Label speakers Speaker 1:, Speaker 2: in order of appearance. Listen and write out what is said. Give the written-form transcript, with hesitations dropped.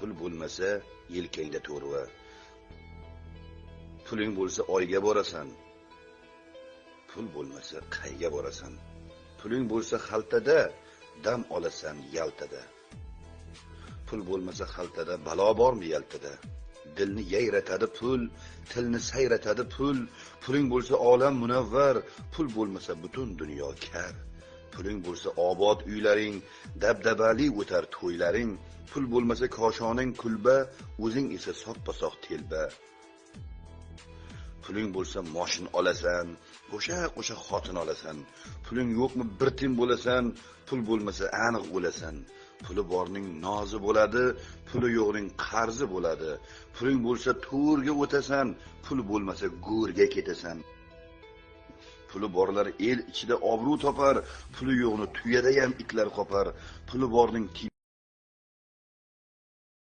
Speaker 1: Pul bo'lmasa yelkangda to'rva. Puling bo'lsa oyga borasan. Pul bo'lmasa qayga borasan? Puling bo'lsa xaltada, dam olasan Yaltada. Pul bo'lmasa xaltada, balo bormi Yaltada? Dilni yayratadi pul, tilni sayratadi pul. Puling bo'lsa olam munavvar, pul bo'lmasa butun dunyo kar. Puling bo'lsa obod uylaring, dabdabali o'tar to'ylaring. Pul bo'lmasa koshoning kulba, o'zing esa soppa-sog' telba. Puling bo'lsa moshin olasan, qo'sha-qo'sha xotin olasan. Puling yo'qmi bir tin bo'lasan, pul bo'lmasa aniq o'lasan. Puli borning nozi bo'ladi, puli yo'qning qarzi bo'ladi. Puling bo'lsa to'rga o'tasan, pul bo'lmasa go'rga ketasan. Puli borlar el ichida obro' topar, puli yo'qni tuyada ham itlar qopar. Puli borning